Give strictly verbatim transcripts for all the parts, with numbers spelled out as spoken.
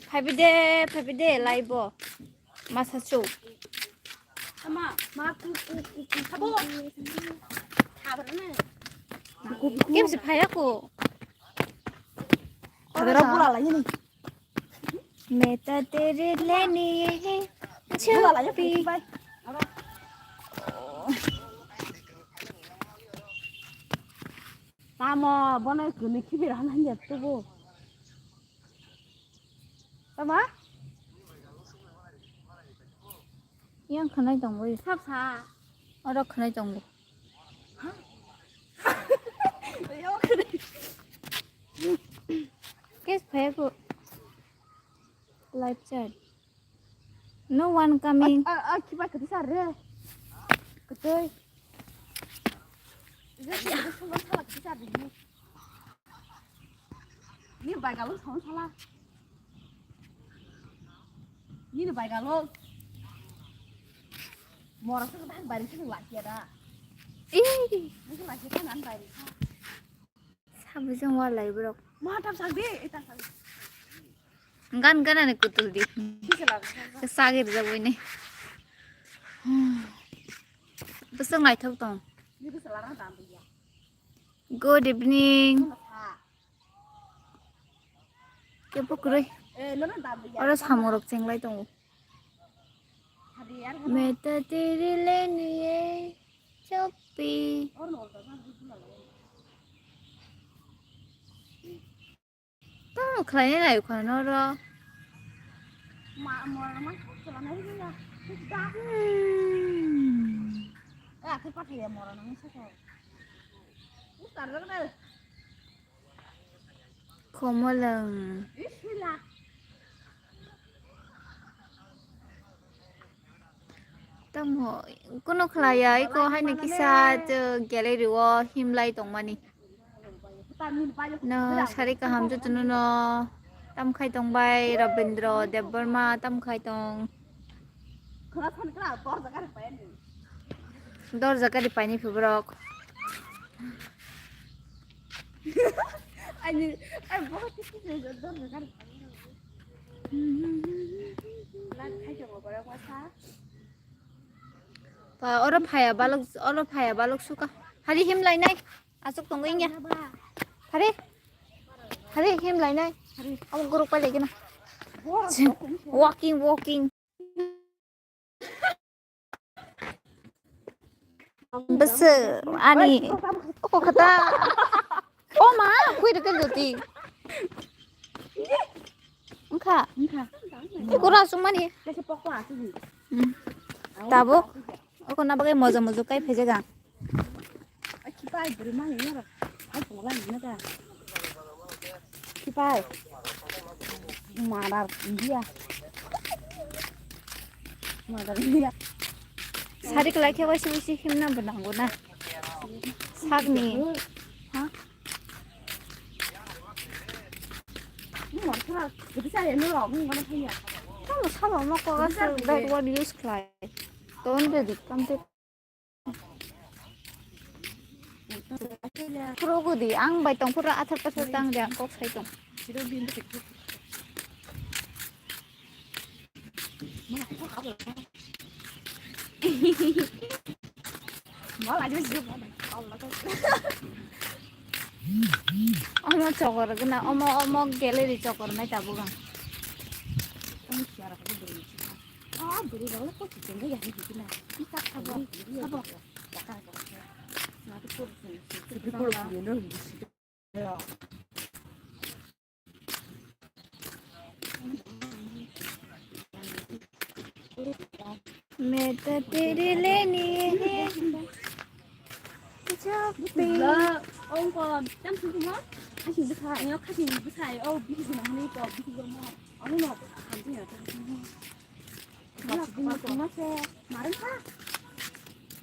Phaibi de, phaibi de, laibo. Masa chuk. Ama, ma ku, ku, ku, ku, sabo. Thabrana. Kemsi phaya ko. Thagra bula la yini. Meta tere leni ye. Bula la yini, chuppi. Tamo, bono kuni khibi rana hanya tubo. Tama? Yang khanai tongo. Sap sa. Oro khanai tongo. Kes phaya ko. Live chat. No one coming. Ah, ah, kiba kati sar re. Ketoi. Ni bai galo song sala. Ni bai galo. Mora sa bai bai sa lagi ada. Ih. Ni lagi kan an bai. Sabujung walai borok. Ma tam sagdi, eta sagdi. Gan ganani kutul di. Kisa laga. Sagir jagoi ni. Besok naithok tong. Ni kisa laga dam ya. Good evening. Ke pukroi. Eh, no na dam ya. Oro samorok chenglai tongo. Meta tere leni ye chuppi. Tamo khlainai nai kha noro. Hmm. Komolwng. Tamo, kunu khlaiya, iko haino kisa, gallery o himlai tongmani. No, sari kaham jotono no. Tam khai tong bai, Rabindra Debbarma, tam khai tong. Dorja gari paini phi borok. Ani, ai, bohot kisi dorja gari paini. Lag khai tongo borok masa. Pa, oro phaya balok, oro phaya balok suka. Hari him lainai. Asok tongo ingya. Hari. Hari him lainai. Amo guruk pai lagi na. Walking, walking. Bese, ani. Oko kata. Oh ma, kui de tel doti. Engkha. Engkha. Iko rasuk mani. Kaisa pokok asuk ni. Hmm. Tabuk. Oko na bagai moja moja kai phejaga. Ai, khipai, bwrwi mani yara. Ai, tongla ni na ta. Khipai. Madar India. Madar India. Sari kalai khe waisi waisi himna bo nango na. Sakni. Ha? Tamo sabo ma kok aswk that word use khlai. Ton de dik kam te. Phuru gudi ang bai tong phuru athar pathar tang de ang kok sai tong. Omo chokor gana, omo, omo gallery chokor nai tabuk ang. Meta tere leni hai chuppi. Ongko tam sung sung ha. Khasing bwsa, ino khasing bwsa, o bisi gwnang hwnwi to, bisi gwnang. Ano no, hamjini.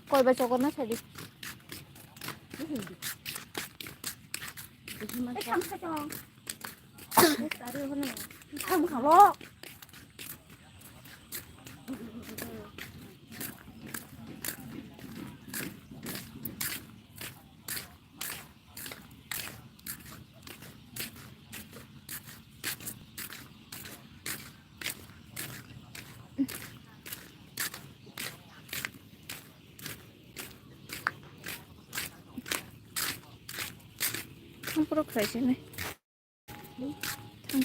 Koi bai chokor na sadi. Ang puro khlai sini.